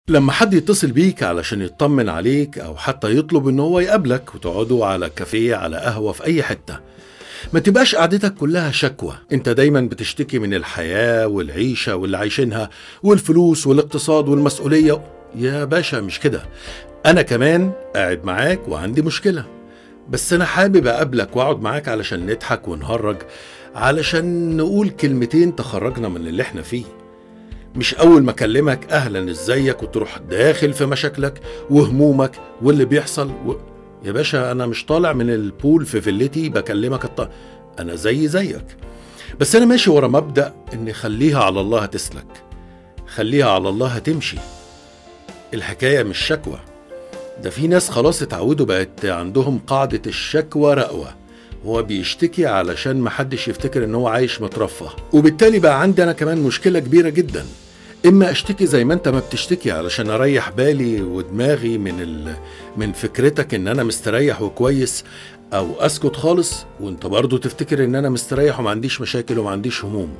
لما حد يتصل بيك علشان يطمن عليك أو حتى يطلب إن هو يقابلك وتقعدوا على كافيه، على قهوة، في أي حتة، ما تبقاش قعدتك كلها شكوى. انت دايما بتشتكي من الحياة والعيشة واللي عايشينها والفلوس والاقتصاد والمسؤولية. يا باشا مش كده، انا كمان قاعد معاك وعندي مشكلة، بس انا حابب اقابلك واقعد معاك علشان نضحك ونهرج، علشان نقول كلمتين تخرجنا من اللي احنا فيه. مش اول ما اكلمك اهلا ازيك وتروح داخل في مشاكلك وهمومك واللي بيحصل يا باشا انا مش طالع من البول في فيلتي بكلمك انا زي زيك، بس انا ماشي ورا مبدأ ان خليها على الله هتسلك، خليها على الله هتمشي. الحكاية مش شكوى، ده في ناس خلاص اتعودوا، بقت عندهم قاعدة الشكوى رقوة، هو بيشتكي علشان محدش يفتكر ان هو عايش مترفه. وبالتالي بقى عندي انا كمان مشكلة كبيرة جدا، اما اشتكي زي ما انت ما بتشتكي علشان اريح بالي ودماغي من فكرتك ان انا مستريح وكويس، او اسكت خالص وانت برضو تفتكر ان انا مستريح وما عنديش مشاكل وما عنديش هموم.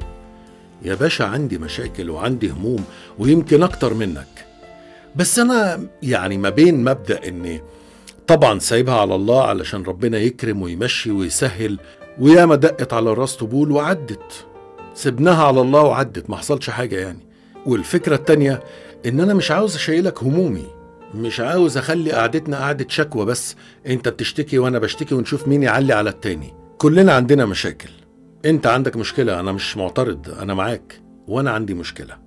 يا باشا عندي مشاكل وعندي هموم ويمكن اكتر منك، بس انا يعني ما بين مبدأ اني طبعا سايبها على الله علشان ربنا يكرم ويمشي ويسهل، وياما دقت على الراس طبول وعدت، سيبناها على الله وعدت، ما حصلش حاجة يعني. والفكرة التانية ان انا مش عاوز اشيلك همومي، مش عاوز اخلي قعدتنا قعدة شكوى بس، انت بتشتكي وانا بشتكي ونشوف مين يعلي على التاني. كلنا عندنا مشاكل، انت عندك مشكلة، انا مش معترض، انا معاك، وانا عندي مشكلة،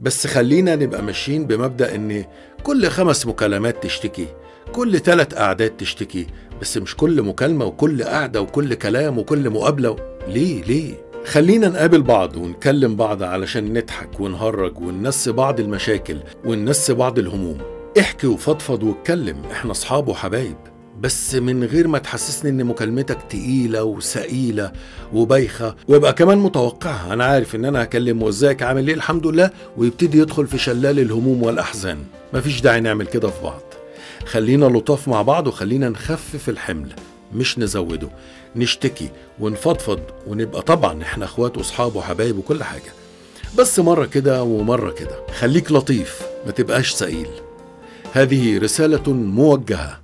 بس خلينا نبقى ماشيين بمبدأ ان كل 5 مكالمات تشتكي، كل 3 قعدات تشتكي، بس مش كل مكالمة وكل قعدة وكل كلام وكل مقابلة. ليه ليه؟ خلينا نقابل بعض ونكلم بعض علشان نضحك ونهرج وننسي بعض المشاكل وننسي بعض الهموم. احكي وفضفض واتكلم، احنا اصحاب وحبايب، بس من غير ما تحسسني ان مكالمتك تقيلة وسقيلة وبايخة، وابقى كمان متوقعها. انا عارف ان انا هكلمه وازيك عامل ايه الحمد لله، ويبتدي يدخل في شلال الهموم والاحزان. مفيش داعي نعمل كده في بعض، خلينا لطاف مع بعض وخلينا نخفف الحمل مش نزوده. نشتكي ونفضفض ونبقى طبعا احنا اخوات واصحاب وحبايب وكل حاجة، بس مرة كده ومرة كده. خليك لطيف، ما تبقاش سئيل. هذه رسالة موجهة